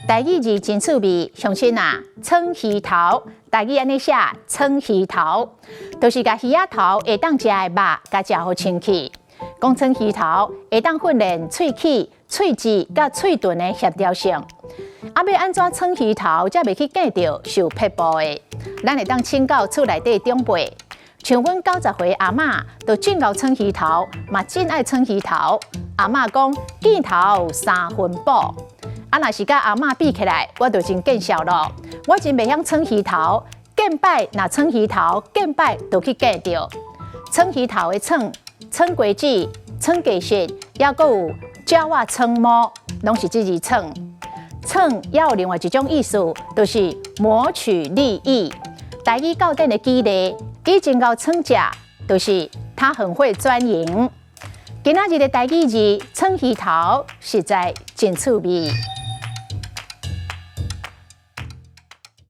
台語字真趣味，鄉親啊，創魚頭，台語按呢寫，創魚頭，就是共魚仔頭會當食的肉，共食予清氣。講創魚頭會當訓練喙齒、喙舌佮喙唇的協調性。啊，欲按怎創魚頭，才袂去見著是有撇步的。咱會當請教厝內底長輩，像阮90歲阿嬤，就真𠢕創魚頭，嘛真愛創魚頭。阿嬤講見頭三分補。啊，若是佮阿嬤比起來，我就真見笑囉。我真袂曉創魚頭，見擺若創魚頭，見擺就去見著。創魚頭的創，創果子、創技術，抑閣有鳥仔創毛，攏是這字創。創也有另外一種意思，就是謀取利益。台語教典的舉例，伊真𠢕創食，就是他很會鑽營。今仔日的台語字創魚頭，實在真趣味。